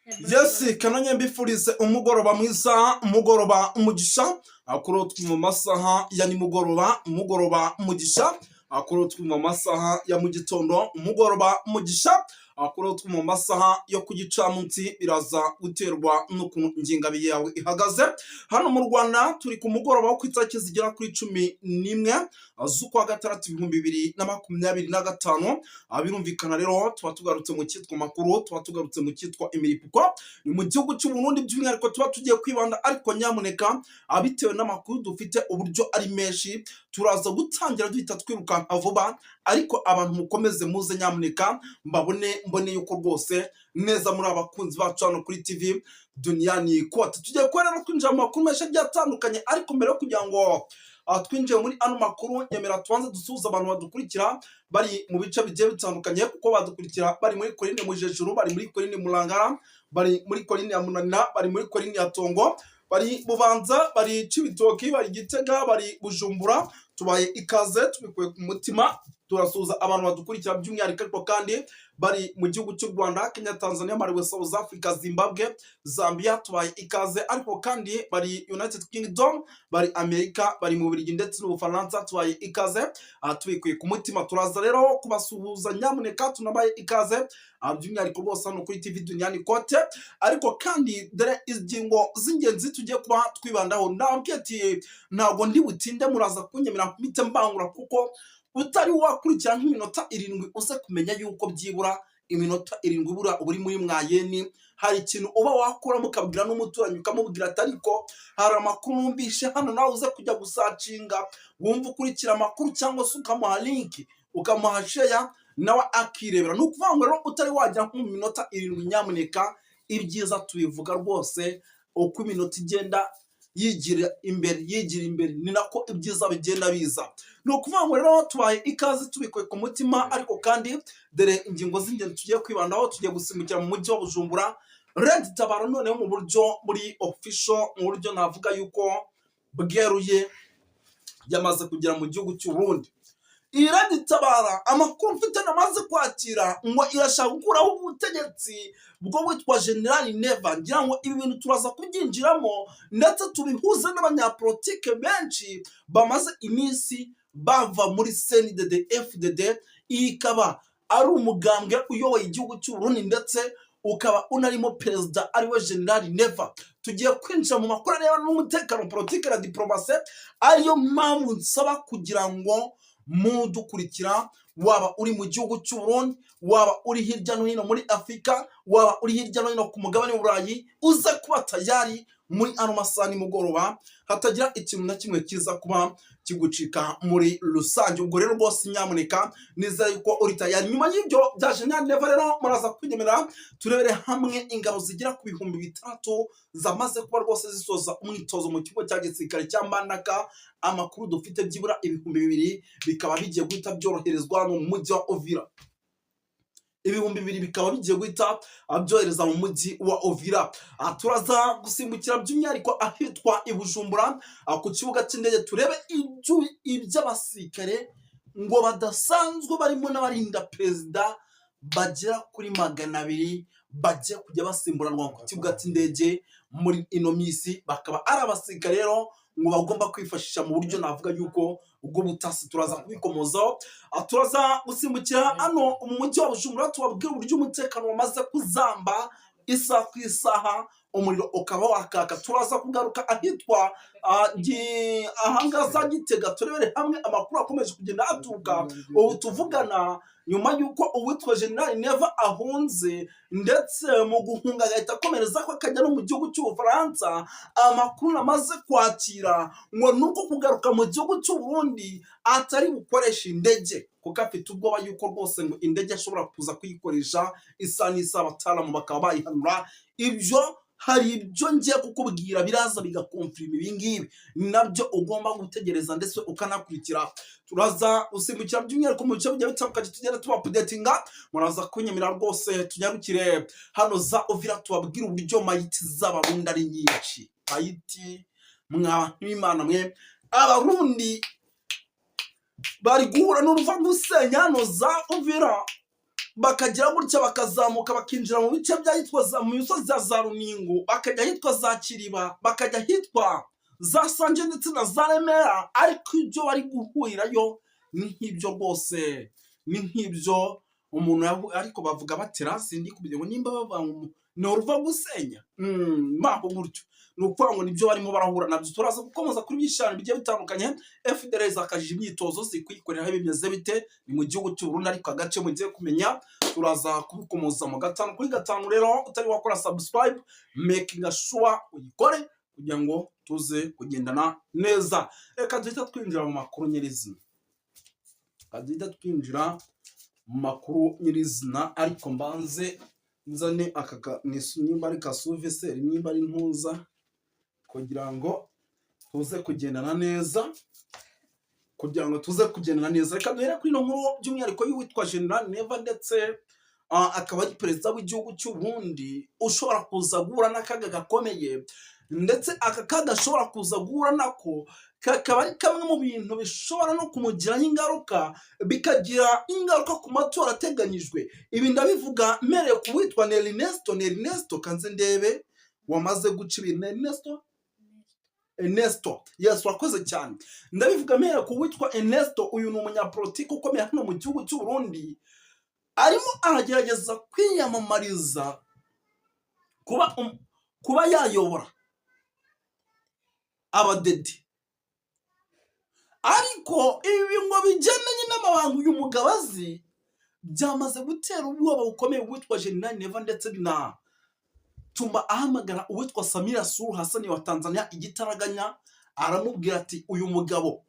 Yes, kananye mbifurize umugoroba mwiza, umugoroba umugisha, akuru mu masaha ya nimugoroba, umugoroba umugisha, akuru mu masaha ya mu gitondo, umugoroba umugisha, akuru mu masaha yo ku gicamunsi, biraza guterwa n'ukuntu ingengabihe yawe ihagaze. Hano mu Rwanda turi ku mugoroba wo ku itariki zigera kuri 11 z'ukwa gatandatu 2025. Birumvikana rero tuba tugarutse mu cyitwa makuru, tuba tugarutse mu cyitwa imiripuko. Ni mu gihugu cy'u Burundi by'umwihariko tuba tugiye kwibanda, ariko nyamuneka, bitewe n'amakuru dufite uburyo ari menshi, turaza gutangira duhita twirukanka vuba, ariko abantu mukomeze muze nyamuneka mbabone, mbone yuko rwose neza muri abakunzi bacu hano kuri TV Duniyani Kote. Tugiye kuba rero kwinjira mu makuru menshi agiye atandukanye, ariko mbere yo kugira ngo twinjiye muri ano makuru, nyemera tubanze dusuhuza abantu badukurikira bari mu bice bigiye bitandukanye, kuko badukurikira bari muri Korine Mujejuru, bari muri Korine Murangara, bari muri Korine ya Munanira, bari muri Korine ya Tongo, bari Bubanza, bari Cibitoki, bari Gitega, bari Bujumbura. Tubaye ikaze tubikuye ku mutima. Turasuhuza abantu badukurikira by'umwihariko ariko kandi bari mu gihugu cy'u Rwanda, Kenya, Tanzania, Malawi, South Africa, Zimbabwe, Zambia, tubaye ikaze. Ariko kandi bari United Kingdom, bari Amerika, bari mu Bubiligi ndetse n'Ubufaransa, tubaye ikaze tubikuye ku mutima. Turaza rero kubasuhuza, nyamuneka tunabaye ikaze by'umwihariko rwose hano kuri TV Duniyani Kote. Ariko kandi dore ingingo z'ingenzi tugiye kuba twibandaho. Ndababwiye ati ntabwo ndi butinde, muraza kunyemera mpite mbangura, kuko utari wakurikira nk'iminota 7 uze kumenya yuko byibura iminota 7 ibura uba uri muri mwayeni, hari ikintu uba wakuramo ukabwira n'umuturanyi, ukamubwira ati ariko hari amakuru numvishe hano, nawe uze kujya gusearchinga wumva ukurikira amakuru, cyangwa se ukamuha link, ukamuha share, nawe akirebera. Ni ukuvuga ngo rero utari wajya nko mu minota 7, nyamuneka ibyiza tubivuga rwose uko iminota igenda yigira imbere, yigira imbere, ni nako ibyiza bigenda biza. Ni ukuvuga ngo rero tubaye ikaze tubikuye ku mutima. Ariko kandi dore ingingo z'ingenzi tugiye kwibandaho. Tugiye gusimbukira mu mujyi wa Bujumbura. Red Tabara noneho mu buryo muri official, mu buryo navuga yuko bweruye, yamaze kugera mu gihugu cy'u Burundi. Iyi Red Tabara, amakuru mfite namaze kwakira, ngo irashaka gukuraho ubutegetsi bwo witwa General Neva. Ngira ngo ibi bintu turaza kubyinjiramo ndetse tubihuze n'abanyapolitike benshi bamaze iminsi bava muri CNDD FDD. Iyi ikaba ari umugambwe uyoboye igihugu cy'u Burundi, ndetse ukaba unarimo perezida ariwe General Neva. Tugiye kwinjira mu makuru arebana n'umutekano, politike na diplomasi, ariyo mpamvu nsaba kugira ngo mudukurikira, waba uri mu gihugu cy'u Burundi, waba uri hirya no hino muri Afurika, waba uri hirya no hino ku mugabane w'Uburayi, uze kuba tayari muri ano masaha nimugoroba, hatagira ikintu na kimwe kiza kuba kigucika muri rusange. Ubwo rero rwose nyamuneka nizere yuko uri tayari. Nyuma y'ibyo bya General Neva rero, muraza kwinyemera turebere hamwe ingabo zigera ku 6000 zamaze kuba rwose zisoza umwitozo mu kigo cya gisirikare cya Mbandaka. Amakuru dufite, byibura 2000 bikaba bigiye guhita byoroherezwa mu mujyi wa Uvira, 2000 bikaba bigiye guhita byohereza mu mujyi wa Uvira. Turaza gusimbukira by'umwihariko ahitwa i Bujumbura ku kibuga cy'indege, turebe iby'abasirikare ngo badasanzwe barimo n'abarinda perezida bagera kuri 200 bagiye kujya basimburanwa ku kibuga cy'indege muri ino minsi, bakaba ari abasirikare rero ngo bagomba kwifashisha mu buryo navuga yuko ubw'ubutasi. Turaza kubikomozaho. Turaza gusimbukira hano mu mujyi wa Bujumbura, tubabwire uburyo umutekano wamaze kuzamba, isaha ku isaha umuriro ukaba wakaka. Turaza kugaruka ahitwa ahangaha za Gitega, turebere hamwe amakuru akomeje kugenda aturuka ubu tuvugana, nyuma y'uko uwitwa General Neva ahunze, ndetse mu guhunga agahita akomereza ko akajya no mu gihugu cy'Ubufaransa. Amakuru namaze kwakira ngo ni uko kugaruka mu gihugu cy'u Burundi atari bukoresha indege, kuko afite ubwoba yuko rwose ngo indege ashobora kuza kuyikoresha isaha n'isaha abataramu bakaba bayihanura. Ibyo hari ibyo ngiye kukubwira biraza bigaconfirma ibi ngibi, nabyo ugomba gutegereza ndetse ukanakurikira. Turaza gusimbukira by'umwihariko mu bice bigiye bitandukanye, tugenda tubaupdatinga. Muraza kunyemera rwose tunyarukire hano za Uvira, tubabwire uburyo mayiti z'Abarundi ari nyinshi. Mayiti, mwa n'Imana mwe, Abarundi bari guhura n'uruva gusenya hano za Uvira. Bakagira gutya bakazamuka, bakinjira mu bice by'ahitwa za mu misozi ya za Runingo, bakajya ahitwa za Kiriba, bakajya ahitwa za Sanje ndetse na za Remera. Ariko ibyo bari guhurirayo ni nk'ibyo rwose, ni nk'ibyo umuntu ariko bavuga batera, sindi kugira ngo nimba bavuga ngo ni uruva gusenya mako gutyo. Ni ukuvuga ngo nibyo barimo barahura nabyo. Turaza gukomeza kuri byinshi cyane bigiye bitandukanye. FDLR zakajije imyitozo, ziri kuyikoreraho, bimeze bite? Ni mu gihugu cy'u Burundi, ariko agace mugiye kumenya turaza kubikomoza mu gatanu kuri gatanu. Rero utari wakora subscribe, making sure uyikore kugira ngo tuze kugendana neza. Reka duhita twinjira mu makuru nyirizina, reka duhita twinjira mu makuru nyirizina. Ariko mbanze nzane aka nimba ari kasuveseri, nimba ari ntuza, kugira ngo tuze kugendana neza, kugira ngo tuze kugendana neza. Reka duhere kuri ino nkuru by'umwihariko y'uwitwa General Neva, ndetse akaba ari perezida w'igihugu cy'u Burundi, ushobora kuza guhura n'akaga gakomeye. Ndetse aka kaga ashobora kuza guhura nako kakaba ari kamwe mu bintu bishobora no kumugiraho ingaruka, bikagira ingaruka ku matora ateganyijwe. Ibi ndabivuga mpereye ku witwa Nerinesto. Nerinesto, kanze ndebe wamaze guca ibintu. Nerinesto, Ernesto, yes, wakoze cyane. Ndabivuga mpera ku witwa Ernesto. Uyu ni umunyapolitiki ukomeye hano mu gihugu cy'u Burundi, arimo aragerageza kwiyamamariza kuba yayobora abadede. Ariko ibi ngo bigendanye n'amabanga uyu mugabo azi, byamaze gutera ubwoba bukomeye uwitwa General Neva, ndetse binatuma ahamagara uwitwa Samia Suluhu Hassan wa Tanzania igitaraganya, aramubwira ati: "Uyu mugabo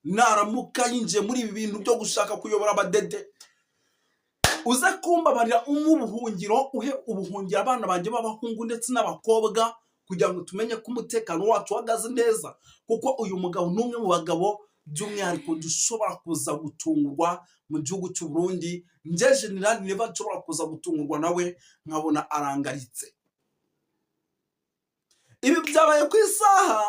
naramuka yinjiye muri ibi bintu byo gushaka kuyobora abadede, uze kumbabarira umuhe ubuhungiro, uhe ubuhungiro abana banjye b'abahungu ndetse n'abakobwa, kugira ngo tumenye ko umutekano wacu uhagaze neza, kuko uyu mugabo ni umwe mu bagabo by'umwihariko dushobora kuza gutungurwa mu gihugu cy'u Burundi. Njye General Neva nshobora kuza gutungurwa nawe nkabona arangaritse." Ibi byabaye ku isaha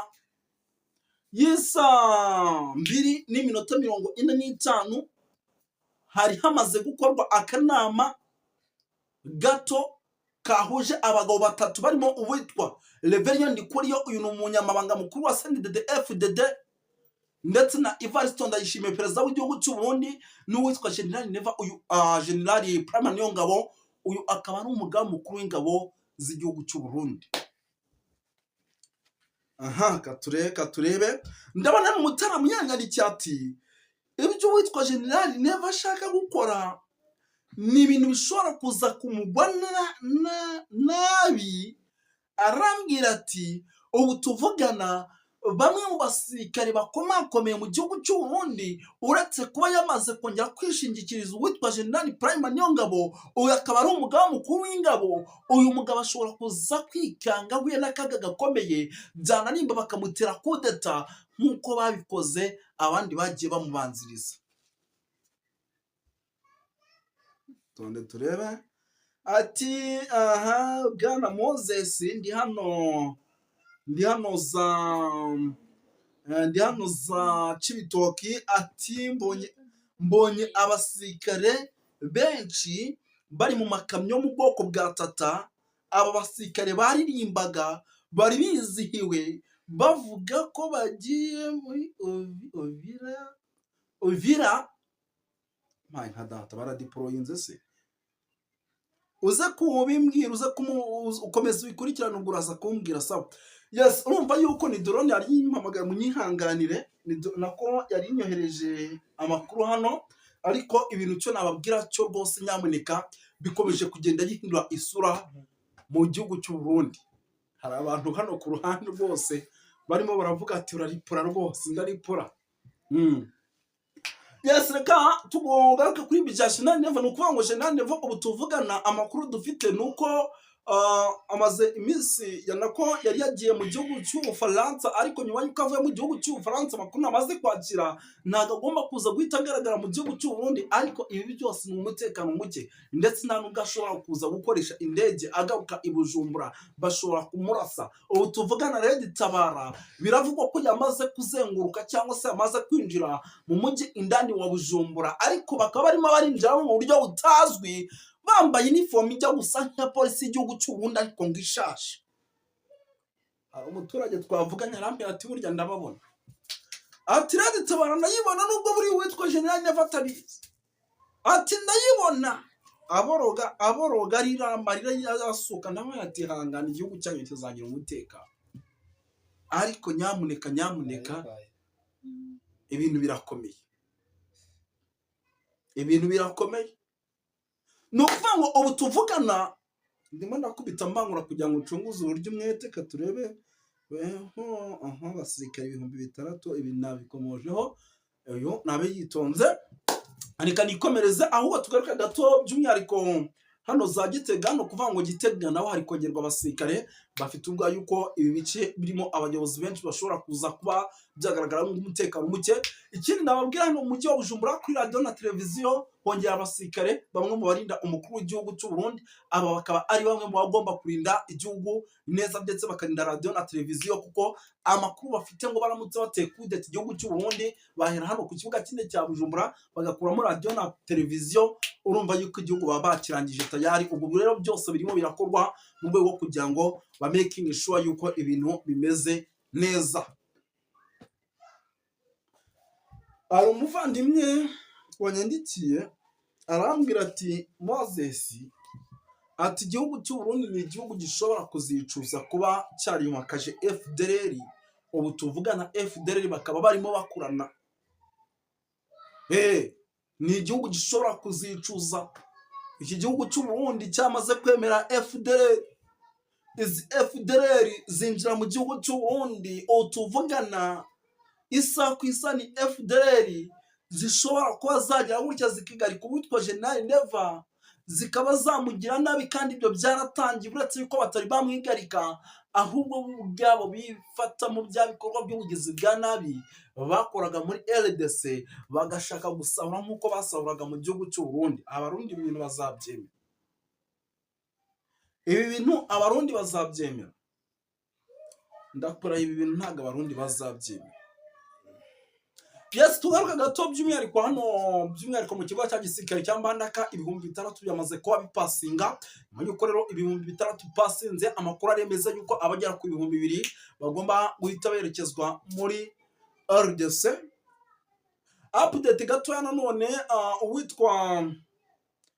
y'isaa 2:45. Hari hamaze gukorwa akanama gato kahuje abagabo batatu barimo uwitwa Reverien Ndikuriyo, uyu ni umunyamabanga mukuru wa CNDD FDD, ndetse na Evariste Ndayishimiye, perezida w'igihugu cy'u Burundi, n'uwitwa General Neva, uyu General Prime Niyongabo, uyu akaba ari umugaba mukuru w'ingabo z'igihugu cy'u Burundi. Aha katurebe, katurebe. Ndabona mu mutaramo yanyandikiye ati: "Ibyo uwitwa General Neva ashaka gukora ni ibintu bishobora kuza kumugwa nabi." Arambwira ati: "Ubu tuvugana, bamwe mu basirikare bakomakomeye mu gihugu cy'u Burundi, uretse kuba yamaze kongera kwishingikiriza uwitwa General Prime Niyongabo, uyu akaba ari umugaba mukuru w'ingabo, uyu mugabo ashobora kuza kwikanga ahuye n'akaga gakomeye, byanarimba bakamutera kudeta nk'uko babikoze abandi bagiye bamubanziriza." Tonde turebe. Ati: "Aha bwana Moses, ndi hano, ndi hano za ndi hano za Cibitoki." Ati: Mbonye abasirikare benshi bari mu makamyo yo mu bwoko bwa Tata. Aba basirikare baririmbaga, bari bizihiwe, bavuga ko bagiye muri Uvira." Uvira, mpaye nka data, baradiporoyinze se? Uze kubimbwira, uze ukomeza ubikurikirane, ubwo uraza kumbwira. Sawa, yes. Urumva yuko ni drone yari yimpamagaye, munyihanganire, nako yari inyohereje amakuru hano. Ariko ibintu cyo nababwira cyo rwose, nyamuneka, bikomeje kugenda bihindura isura mu gihugu cy'u Burundi. Hari abantu hano ku ruhande rwose barimo baravuga ati: "Uraripura rwose." Ndaripura. Yes, reka tugaruke kuri ibi bya General Neva. Ni ukuvuga ngo General Neva ubu tuvugana, amakuru dufite ni uko Amaze iminsi nako yari yagiye mu gihugu cy'Ubufaransa, ariko nyuma y'uko avuye mu gihugu cy'Ubufaransa, amakuru namaze kwakira, ntabwo agomba kuza guhita agaragara mu gihugu cy'u Burundi. Ariko ibi byose ni umutekano muke, ndetse nta nubwo ashobora kuza gukoresha indege agaruka i Bujumbura, bashobora kumurasa. Ubu tuvugana Red Tabara biravugwa ko yamaze kuzenguruka cyangwa se yamaze kwinjira mu mujyi indani wa Bujumbura, ariko bakaba barimo barinjiramo mu buryo butazwi, bambaye inifomu ijya gusa nka polisi y'igihugu cy'u Burundi, ariko ngo ishaje. Hari umuturage twavuganye arambwira ati: "Burya ndababona." Ati: "Red Tabara ndayibona, nubwo buri witwa General Neva atabizi." Ati: "Ndayibona." Aboroga, aboroga, arira amarira yasuka. Nawe ati: "Hangana, igihugu cyanyu kizagira umutekano." Ariko nyamuneka, nyamuneka, ibintu birakomeye, ibintu birakomeye. Ni ukuvuga ngo ubu tuvugana ndimo ndakubita mbangura kugira ngo ncunguze uburyo umwete. Ka turebe weho. Aha abasirikare 6000, ibi nabikomojeho, uyu nabe yitonze. Reka nikomereze, ahubwo tugaruke gato by'umwihariko hano za Gitega. Ni ukuvuga ngo Gitega naho hari kongerwa abasirikare bafite ubwa yuko ibi bice birimo abayobozi benshi bashobora kuza kuba byagaragara nk'umutekano muke. Ikindi nababwira, hano mu mujyi wa Bujumbura, kuri radiyo na televiziyo hongera abasirikare, bamwe mu barinda umukuru w'igihugu cy'u Burundi. Aba bakaba ari bamwe mu bagomba kurinda igihugu neza, ndetse bakarinda radiyo na televiziyo, kuko amakuru bafite ngo baramutse bateye kudeta igihugu cy'u Burundi, bahera hano ku kibuga cy'indege cya Bujumbura bagakuramo radiyo na televiziyo. Urumva yuko igihugu baba bakirangije tayari. Ubwo rero byose birimo birakorwa mu rwego rwo kugira ngo ba making sure yuko ibintu bimeze neza. Hari umuvandimwe wanyandikiye arambwira ati: "Moses," ati, "igihugu cy'u Burundi ni igihugu gishobora kuzicuza kuba cyariyubakaje FDLR." Ubu tuvugana FDLR bakaba barimo bakurana. Ni igihugu gishobora kuzicuza, iki gihugu cy'u Burundi cyamaze kwemera FDLR. Izi FDLR zinjira mu gihugu cy'u Burundi, ubu tuvugana isaha ku isaha ni FDLR zishobora kuba zagera gutya zikigarika uwitwa General Neva, zikaba zamugira nabi. Kandi ibyo byaratangiye, uretse yuko batari bamwigarika, ahubwo bo ubwabo bifata mu bya bikorwa by'ubugizi bwa nabi bakoraga muri RDC, bagashaka gusahura nk'uko basahuraga mu gihugu cy'u Burundi. Abarundi ibi bintu bazabyemera? Ibi bintu Abarundi bazabyemera? Ndakora ibi bintu, ntabwo Abarundi bazabyemera. Yes, tugaruka gato by'umwihariko hano, by'umwihariko mu kigo cya gisirikare cya Mbandaka, 6000 byamaze kuba bipasinga. Nyuma y'uko rero 6000 bipasinze, amakuru aremeza yuko abagera ku 2000 bagomba guhita berekezwa muri RDC. Update gatoya nanone, uwitwa,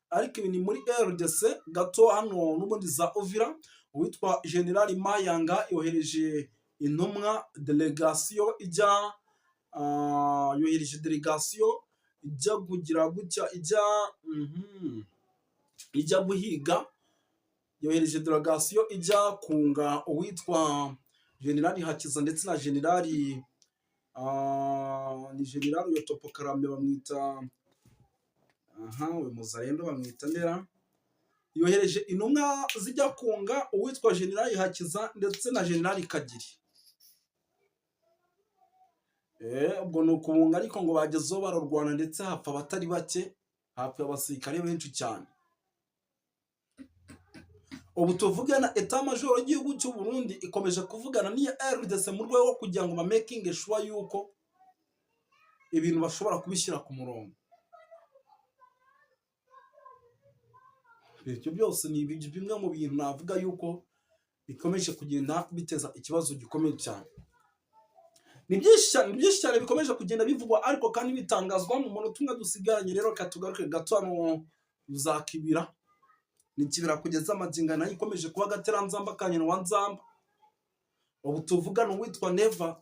ariko ibi ni muri RDC gato hano n'ubundi za Uvira, uwitwa General Mayanga yohereje intumwa, delegasiyo ijya, yohereje delegasiyo ijya kugira gutya, ijya ijya guhiga, yohereje delegasiyo ijya kunga uwitwa General Hakiza ndetse na General, ni General Yotopo Karame bamwita, aha uyu muzarendo bamwita ndera. Yohereje intumwa zijya kunga uwitwa General Hakiza ndetse na General Kagiri. Ubwo ni ukubunga, ariko ngo bagezeho bararwana, ndetse hapfa abatari bake, hapfa abasirikare benshi cyane. Ubu tuvugana état major y'igihugu cy'u Burundi ikomeje kuvugana n'iya RDC mu rwego rwo kugira ngo bamakinge sure yuko ibintu bashobora kubishyira ku murongo. Ibyo byose ni bimwe mu bintu navuga yuko bikomeje kugenda biteza ikibazo gikomeye cyane. Ni byinshi cyane, ni byinshi cyane bikomeje kugenda bivugwa, ariko kandi bitangazwa. Mu munota umwe dusigaranye rero, reka tugaruke gato hano za Kibira. Ni Kibira kugeza amagingo nayo ikomeje kuba agateranzamba ka nyina wa Nzamba. Ubu tuvugana uwitwa Neva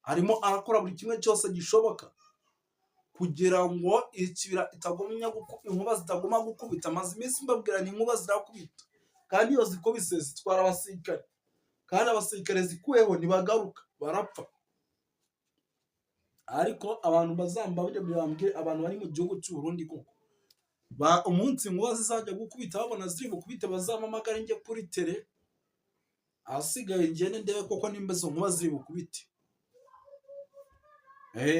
arimo arakora buri kimwe cyose gishoboka kugira ngo Ikibira itagumya, inkuba zitaguma gukubita. Maze iminsi mbabwira ni inkuba zirakubita, kandi iyo zikubise zitwara abasirikare, kandi abasirikare zikuweho ntibagaruka, barapfa. Ariko abantu bazamba bambwire, abantu bari mu gihugu cy'u Burundi koko. Ba umunsi inkuba zizajya gukubita, babona ziri bukubite, bazampamagare njye kuri terrain, ahasigaye ngende ndebe koko nimba izo nkuba ziri bukubite.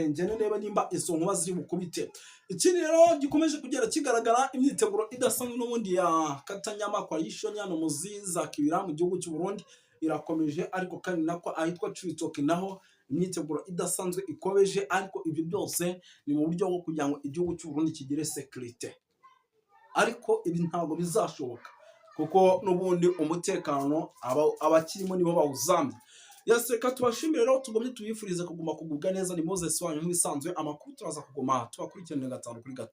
Ngende ndebe nimba izo nkuba ziri bukubite. Ikindi rero gikomeje kugenda kigaragara, imyiteguro idasanzwe n'ubundi ya Katanyama coalition hano muziza Kibira mu gihugu cy'u Burundi irakomeje, ariko kandi nako ahitwa Cibitoke naho imyiteguro idasanzwe ikomeje. Ariko ibyo byose ni mu buryo bwo kugira ngo igihugu cy'u Burundi kigire sécurité, ariko ibi ntabwo bizashoboka kuko n'ubundi umutekano abakirimo nibo bawuzambye. Yes, reka tubashimire rero, tugomye tubifurize kuguma kugubwa neza. Ni Moses wanyu nk'ibisanzwe. Amakuru turaza kuguma tubakurikiranira gatanu kuri gatanu.